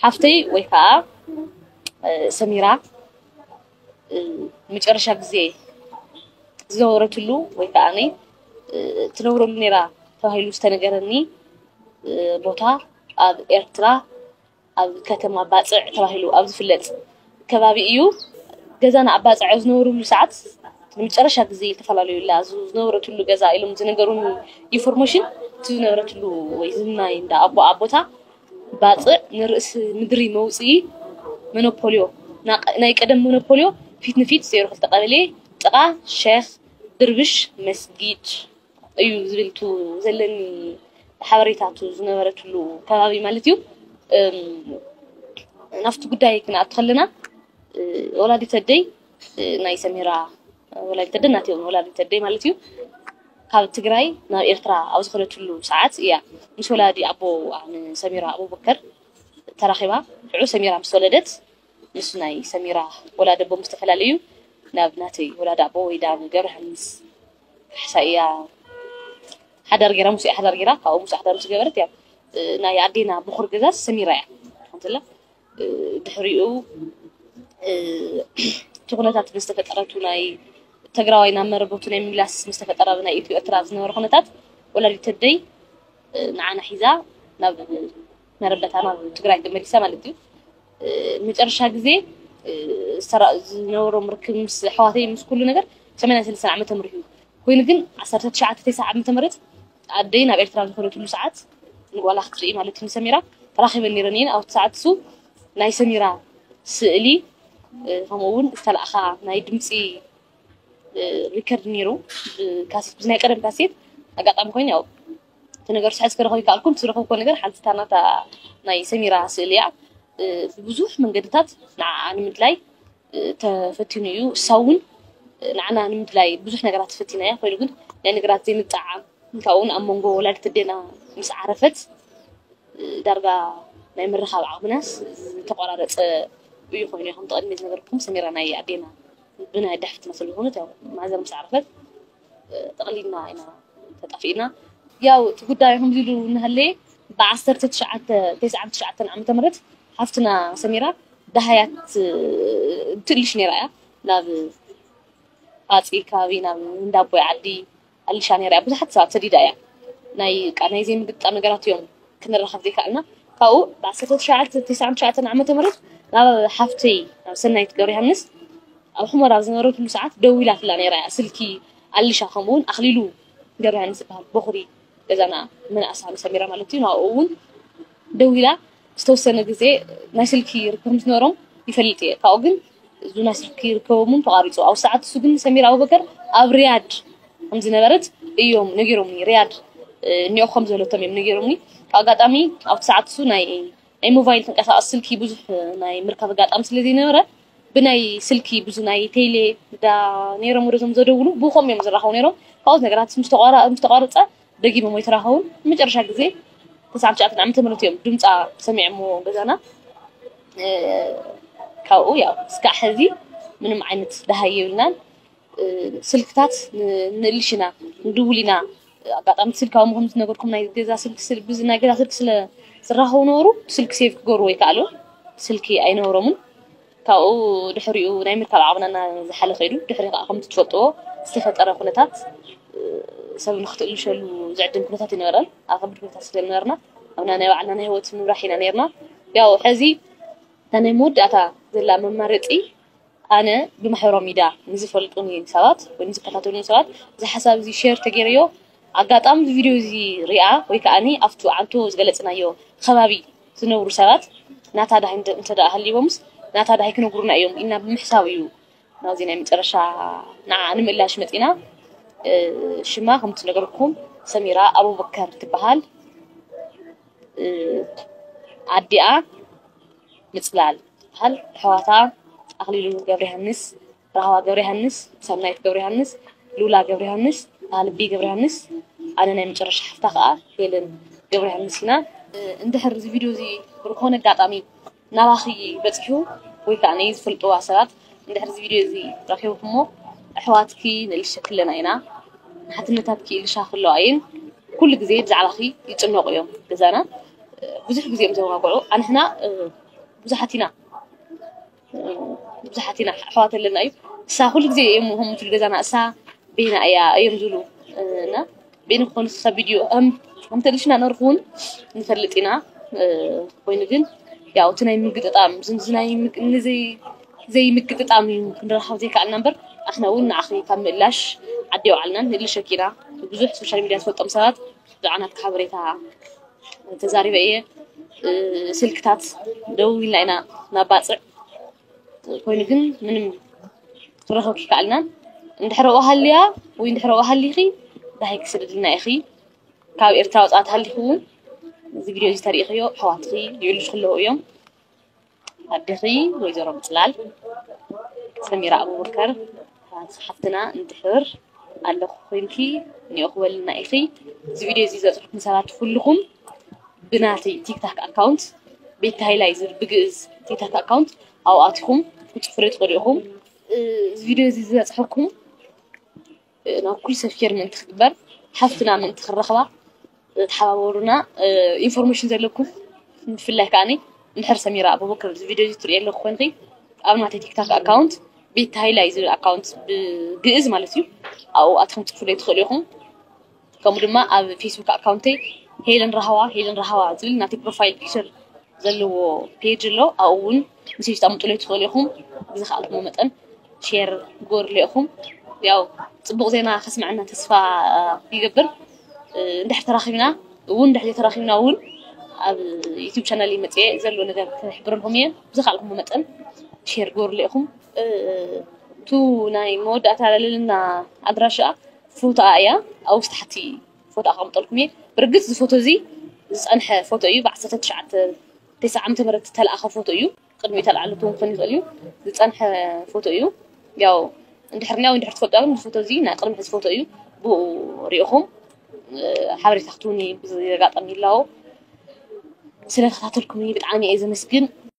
ሓፍተይ ወይ ከዓ ሰሚራ መጨረሻ ግዜ ዝነበረትሉ ወይ ከዓ ትነብረሉ ነይራ ተባሂሉ ዝተነገረኒ ቦታ ኣብ ኤርትራ ኣብ ከተማ ባፅዕ ተባሂሉ ኣብ ዝፍለጥ ከባቢ እዩ። ገዛና ኣብ ባፅዕ ኣብ ዝነበሩሉ ሰዓት ንመጨረሻ ግዜ ዝተፈላለዩ ላ ዝነበረትሉ ገዛ ኢሎም ዝነገሩን ኢንፎርሜሽን እቲ ዝነበረትሉ ወይ ዝናይ እንዳ ኣቦ ኣቦታ ባፅዕ ንርእሲ ምድሪ መውፅኢ መኖፖልዮ ናይ ቀደም መኖፖልዮ ፊት ንፊት ዜሮ ክልተ ቀበሌ ጥቓ ሸክ ድርብሽ መስጊድ እዩ ዝብል ቱ ዘለኒ ሓበሬታቱ ዝነበረትሉ ከባቢ ማለት እዩ። ናብቲ ጉዳይ ክንኣቱ ከለና ወላዲት ኣደይ ናይ ሰሚራ ወላዲት ኣደ ናትዮም ወላዲት ኣደይ ማለት እዩ። ካብ ትግራይ ናብ ኤርትራ ኣብ ዝኸደትሉ ሰዓት እያ ምስ ወላዲ ኣቦ ሰሚራ ኣቡበከር ተራኺባ። ሽዑ ሰሚራ ምስ ተወለደት ምስ ናይ ሰሚራ ወላዲ ኣቦ ምስ ተፈላለዩ ናብ ናተይ ወላዲ ኣቦ ወይ ናብ ገብረ ዮሃንስ ካሕሳ እያ ሓዳር ገይራ፣ ምስ ሓዳር ገይራ ካብኡ ምስ ሓዳር ምስ ገበረት እያ ናይ ኣዴና ብኹር ገዛ ሰሚራ እያ ትኾንትላ። ድሕሪኡ እቲ ኩነታት ምስ ተፈጠረቱ ናይ ትግራዋይ ናብ መረበቱ ናይ ምምላስ ምስ ተፈጠረ ብናይ ኢትዮ ኤርትራ ዝነበረ ኩነታት ወላዲት ኣደይ ንዓና ሒዛ ናብ መረበታ ናብ ትግራይ ተመሊሳ ማለት እዩ። መጨረሻ ግዜ ዝነበሮም ርክብ ምስ ኣሕዋተይ ምስ ኩሉ ነገር ሰማንያን ሰለስተን ዓመተ ምህረት እዩ። ኮይኑ ግን ዓሰርተ ትሽዓተ ተስዓ ዓመተ ምህረት ኣደይ ናብ ኤርትራ ዝኸደትሉ ሰዓት ንጓላ ክትርኢ ማለት እዩ ንሰሚራ ተራኺበን ነይረን እየን። ኣብቲ ሰዓት እሱ ናይ ሰሚራ ስእሊ ከምኡ እውን ዝተላእኻ ናይ ድምፂ ሪከርድ ነይሩ ብካሴት ብናይ ቀደም ካሴት ኣጋጣሚ ኮይኑ ያው እቲ ነገር ስሕዝ ከረኸብ ይከኣልኩም ዝረኸብኮ ነገር ሓንቲ ታናታ ናይ ሰሚራ ስእሊ እያ። ብብዙሕ መንገድታት ንዓኣ ንምድላይ ተፈቲኑ እዩ። እሳ እውን ንዓና ንምድላይ ብዙሕ ነገራት ተፈቲና እያ። ኮይኑ ግን ናይ ነገራት ዘይምጣዓም ካብኡ እውን ኣብ መንጎ ወላዲት ኣዴና ምስ ዓረፈት ዳርጋ ናይ ምርኻብ ዓቕምናስ ዝተቆራረፀ እዩ ኮይኑ ከም ተቐድሚ ዝነበርኩም ሰሚራ ናይ ኣዴና ብናይ ኣደ ሓፍትና ስለዝኾነት ያው ማዘር ምስ ዓረፈት ጠቕሊልና ኢና ተጣፊእና። ያው እቲ ጉዳይ ከምዚ ኢሉ እናሃለየ ብዓሰርተ ትሽዓተ ተስዓን ትሽዓተን ዓመተ ምህረት ሓፍትና ሰሚራ ደሃያት ትእልሽ ነይራ እያ ናብ ፋፂ ከባቢ ናብ እንዳቦይ ዓዲ ኣልሻ ነይራ እያ። ብዙሓት ሰባት ሰዲዳ እያ። ናይ ቃ ናይ ዘይምግጣም ነገራት እዮም ክንረኸብ ዘይከኣልና። ካብኡ ብ1999 ዓመተ ምህረት ናብ ሓፍተይ ናብ ሰናይት ገብረ ዮሃንስ ኣብ ሑመራ ዝነበረትሉ ሰዓት ደዊላትላ ነይራ እያ። ስልኪ ኣልሻ ከምኡ እውን ኣኽሊሉ ገብረ ዮሃንስ ዝበሃል ቦኽሪ ገዛና ምንኣሳ ንሰሚራ ማለት እዩ። ናብኡ እውን ደዊላ ዝተወሰነ ግዜ ናይ ስልኪ ርክብ ዝነበሮም ይፈልጥ እየ። ካብኡ ግን እዙ ናይ ስልኪ ርከቦምን ተቋሪፁ። ኣብ ሰዓት እሱ ግን ሰሚራ ኣቡበከር ኣብ ሪያድ ከም ዝነበረት እዮም ነጊሮምኒ። ሪያድ እኒኦ ከም ዘለቶም እዮም ነጊሮምኒ። ካብ ኣጋጣሚ ኣብቲ ሰዓት እሱ ናይ ናይ ሞባይል ተንቀሳቀስ ስልኪ ብዙሕ ናይ ምርካብ ኣጋጣሚ ስለ ዘይነበረ ብናይ ስልኪ ብዙ ናይ ቴሌ ዳ ነይሮም ወደዞም ዘደውሉ ብኸም እዮም ዝራኸቡ ነይሮም። ካብኦት ነገራት ምስ ተቋረፀ ደጊሞም ወይ ተራኸቡን መጨረሻ ግዜ ተስዓን ትሽዓተን ዓመተ ምህረት እዮም ድምፃ ሰሚዖሞ ገዛና። ካብኡ ያው እስካዕ ሕዚ ምንም ዓይነት ደሃይ የብልናን። ስልክታት ንእልሽና ንድውል ኢና። ኣጋጣሚ ስልካዊ ምኹም ዝነገርኩም ናይ ገዛ ስልክ ናይ ገዛ ስልክ ስለ ዝራኸቡ ነበሩ ስልክ ሴቭ ክገሩ ወይ ከኣሉ ስልኪ ኣይነበሮምን። ካብኡ ድሕሪኡ ናይ ምርካብ ዓቕምና ዝሓለ ከይዱ ድሕሪ ከዓ ከምቲ ትፈልጥዎ ዝተፈጠረ ኩነታት ሰብ ንክትእልሸሉ ዝዕድም ኩነታት ይነበረን ኣብ ከቢድ ኩነታት ስለ ነበርና ኣብና ናይ ባዕልና ናይ ህይወት ምብራሕ ኢና ነርና። ያው ሕዚ እታ ናይ መወዳእታ ዘላ መማረፂ ኣነ ብማሕበራዊ ሚድያ ንዝፈልጡኒ ሰባት ወይ ንዝከታተሉኒ ሰባት እዚ ሓሳብ እዚ ሸር ተገይረዮ ኣጋጣሚ እዚ ቪድዮ እዚ ሪኣ ወይ ከዓኒ ኣብቱ ዓንቶ ዝገለፅናዮ ከባቢ ዝነብሩ ሰባት ናታ ዳሃይ እንተ ደኣ ሃልይዎምስ ናታ ዳሃይ ክነግሩና እዮም ኢልና ብምሕሳብ እዩ ናብዚ ናይ መጨረሻ ንዓ ንምእላሽ መፂና። ሽማ ከምቲ ነገርኩም ሰሚራ ኣቡበከር ትበሃል። ኣዲኣ ምፅላል ትበሃል። ኣሕዋታ ኣኽሊሉ ገብረ ዮሃንስ፣ ራህዋ ገብረ ዮሃንስ፣ ሰናይት ገብረ ዮሃንስ፣ ሉላ ገብረ ዮሃንስ፣ ኣልቢ ገብረ ዮሃንስ፣ ኣነ ናይ መጨረሻ ሓፍታ ከዓ ሄለን ገብረ ዮሃንስ ኢና። እንድሕር እዚ ቪድዮ እዚ ብዝኾነ ኣጋጣሚ ናባኺ በፂሑ ወይ ከዓ ናይ ዝፈልጥዋ ሰባት እንድሕር እዚ ቪድዮ እዚ ረኺብኩሞ ኣሕዋትኪ ንእልሸክለና ኢና። ሓትነታትኪ እልሻ ክለዋ እየን። ኩሉ ግዜ ብዛዕባኺ ይጭነቑ እዮም። ገዛና ብዙሕ ግዜ እዮም ዘዋግዑ። ኣንሕና ብዙሓት ኢና ብዙሓት ኢና ኣሕዋት ኣለና እዩ። እሳ ኩሉ ግዜ እዮም ከም ትብል ገዛና እሳ ቤና እያ እዮም ዝብሉ እና ቤኒ ክኾኑ ሰብ ቪድዮ ከም ተልሽና ነርኹ እውን ንፈልጥ ኢና። ኮይኑ ግን ያው እቲ ናይ ምግጥጣም ዝናይ ዘይምግጥጣም እዩ ክንረኻብ ዘይከኣልና እምበር ኣሕና እውን ንዓኺ ካብ ምእላሽ ዓዲ የውዓልና ንእልሸኪ ኢና። ብዙሕ ሶሻል ሚድያ ዝፈልጦም ሰባት ብዛዕባ ናትካ ሓበሬታ ተዛሪበ እየ። ስልክታት ደው ኢልና ኢና ናባፅዕ ኮይኑ ግን ምንም ክረኸብ ይከኣልናን እንድሕረኡ ሃልያ ወይ እንድሕረኡ ሃሊኺ ዳሃይ ክስደድልና ኢኺ። ካብ ኤርትራ ወፃእ ተሃሊኹ እውን እዚ ቪድዮ እዚ ተሪኢኽዮ ኣሕዋትኺ ይእልሽ ክለዉ እዮም። ኣዴኺ ወይዘሮ ምፅላል ሰሚራ ኣቡበከር ሓፍትና እንድሕር ኣለኹ ኮይንኪ እኒኦ ክበልና ኢኺ። እዚ ቪድዮ እዚ ዘፅሕኩም ሰባት ኩልኹም ብናተይ ቲክታክ ኣካውንት ቤት ሃይላይ ዝብል ብግእዝ ቲክታክ ኣካውንት ኣብኣትኹም ክትፅሕፉለይ ትኽእሉ ኢኹም። እዚ ቪድዮ እዚ ዝበፅሐኩም ናብ ኩሉ ሰብ ሼር ምእንቲ ክግበር ሓፍትና ምእንቲ ክረኽባ ተሓባበሩና። ኢንፎርሜሽን ዘለኩም ብፍላይ ከዓኒ እንድሕር ሰሚራ ኣቡበከር እዚ ቪድዮ እዚ ትሪኦ ኣለኩ ኮይንኪ ኣብ ናተይ ቲክታክ ኣካውንት ቤት ሃይላይ ዝብል ኣካውንት ብግእዝ ማለት እዩ ኣብኡ ኣትኹም ትፅሕፉለይ ትኽእሉ ኢኹም። ከምኡ ድማ ኣብ ፌስቡክ ኣካውንተይ ሄለን ራህዋ ሄለን ራህዋ ዝብል ናተይ ፕሮፋይል ፒክቸር ዘለዎ ፔጅ ኣሎ ኣብኡ እውን ምሴጅ ተቐምጡለይ ትኽእሉ ኢኹም። ብዝኸኣልኩሞ መጠን ሼር ግበሩለይ ኢኹም። ያው ፅቡቕ ዜና ከስምዐና ተስፋ ይገብር። እንድሕር ተራኺብና እውን እንድሕር ተራኺብና እውን ኣብ ዩቱብ ቻናል መፅየ ዘሎ ነገር ክሕብረልኩም እየ። ብዝኸኣልኩሞ መጠን ሼር ግበሩለይ ኢኹም። እቱ ናይ መወዳእታ ለለና ኣድራሻኣ ፎቶኣ እያ ኣብ ውስጥ ሓቲ ፎቶ ኣቐምጠልኩም እየ። ብርግፅ እዚ ፎቶ እዚ ዝፀንሐ ፎቶ እዩ። ብ1990 ዓመተ ምህረት ዝተለኣኸ ፎቶ እዩ። ቅድሚ ተለዓሉ ትውን ክኾን ይኽእል እዩ። ዝፀንሐ ፎቶ እዩ። ያው እንድሕር ኒያው እንድሕር ትፈልጡ ግን ፎቶ እዚ ናይ ቅድሚ ሕዚ ፎቶ እዩ። ብኡ ሪኢኹም ሓበሬታ ክትውኒ ብዘጋጠም ይላዎ ስለተኸታተልኩም ብጣዕሚ እየ ዘመስግን።